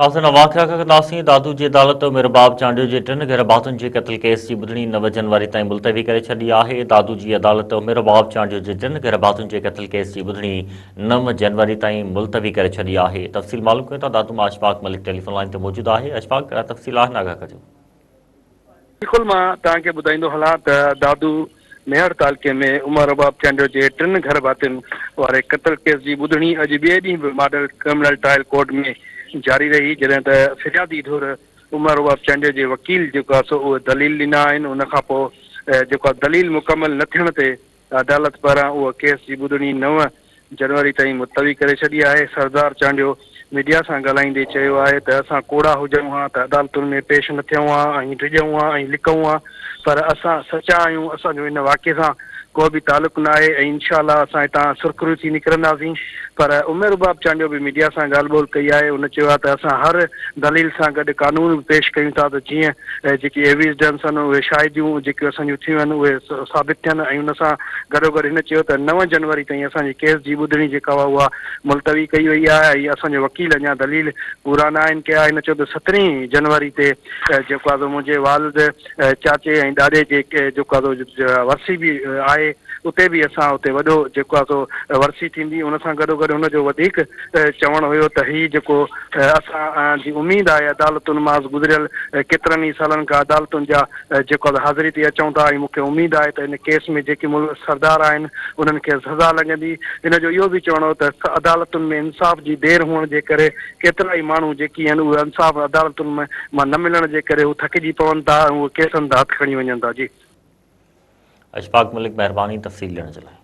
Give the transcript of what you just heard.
ناظرين واقعا کان ڪنداسين دادو جي عدالت ميرباب چانڊيو جي ٽن گهرڀاتين جي قتل ڪيس جي ٻڌڻي نو جنوري تائين ملتوي ڪري ڇڏي آهي دادو جي عدالت ميرباب چانڊيو جي ٽن گهرڀاتين جي قتل ڪيس جي ٻڌڻي نو جنوري تائين ملتوي ڪري ڇڏي آهي تفصيل معلوم ڪيون ٿا دادو مان اشفاق ملڪ ٽيليفون لائين تي موجود آهي اشفاق ڪهڙا تفصيل آهن آگاهه ڪجو. بلڪل مان توهان کي ٻڌائيندو هلان ته دادو ميهڙ تعلقي ۾ عمر رباب چانڊيو جي ٽن گهر ڀاتين واري قتل ڪيس جي ٻڌڻي اڄ ٻئي ڏينهن به ماڊل ڪرمنل ٽرائل ڪورٽ ۾ جاري رهي جڏهن ته فريادي ڌر عمر رباب چانڊيو جي وڪيل جيڪو آهي سو اهي دليل ڏنا آهن ان کان پوء جيڪو آهي دليل مڪمل نه ٿيڻ تي عدالت پاران اهو ڪيس جي ٻڌڻي نو جنوري تائين ملتوي ڪري ڇڏي آهي. سردار چانڊيو ميڊيا سان ڳالهائيندي چيو آهي ته اسان ڪوڙا هجون ها ته عدالتن ۾ پيش نه ٿيون ها ۽ ڊڄون ها ۽ لڪون ها پر اسان سچا آهيون اسان جو ان واقعي سان ڪو به تعلق ناهي ۽ انشاء الله اسان هتان سرخرو ٿي نڪرنداسين پر ام رباب چانڊيو به ميڊيا سان ڳالهه ٻولهه ڪئي آهي هن چيو آهي ته اسان هر دليل سان گڏ قانون به پيش ڪيون ٿا ته جيئن جيڪي ايويڊنس آهن اهي شاهديون جيڪيون اسان جون ٿيون آهن اهي ثابت ٿين ۽ ان سان گڏوگڏ هن چيو ته نو جنوري تائين اسان جي ڪيس جي ٻڌڻي جيڪا اها ملتوي ڪئي وئي آهي ۽ اسان جو وڪيل اڃا دليل پورا نه آهن ڪيا هن چيو ته سترهين جنوري تي جيڪو آهي سو منهنجي والد چاچي ۽ ڏاڏي جي جيڪو آهي سو ورسي به آهي اتي به اسان اتي وڏو جيڪو آهي سو ورسي ٿيندي ان سان گڏوگڏ هن جو وڌيڪ چوڻ هيو ته هي جيڪو اسان جي اميد آهي عدالتن مان گذريل ڪيترن ئي سالن کان عدالتن جا جيڪو آهي حاضري تي اچون ٿا ۽ مون کي اميد آهي ته ان ڪيس ۾ جيڪي ملوث سردار آهن انهن کي سزا لڳندي هن جو اهو به چوڻ هو ته عدالتن ۾ انصاف جي دير هئڻ جي ڪري ڪيترا ئي ماڻهو جيڪي آهن اهي انصاف عدالتن مان نه ملڻ جي ڪري هو ٿڪجي پون ٿا ۽ اهي ڪيسن تان هٿ کڻي وڃن ٿا جي. اشفاق ملڪ مهرباني تفصيل ڏيڻ جي لاء.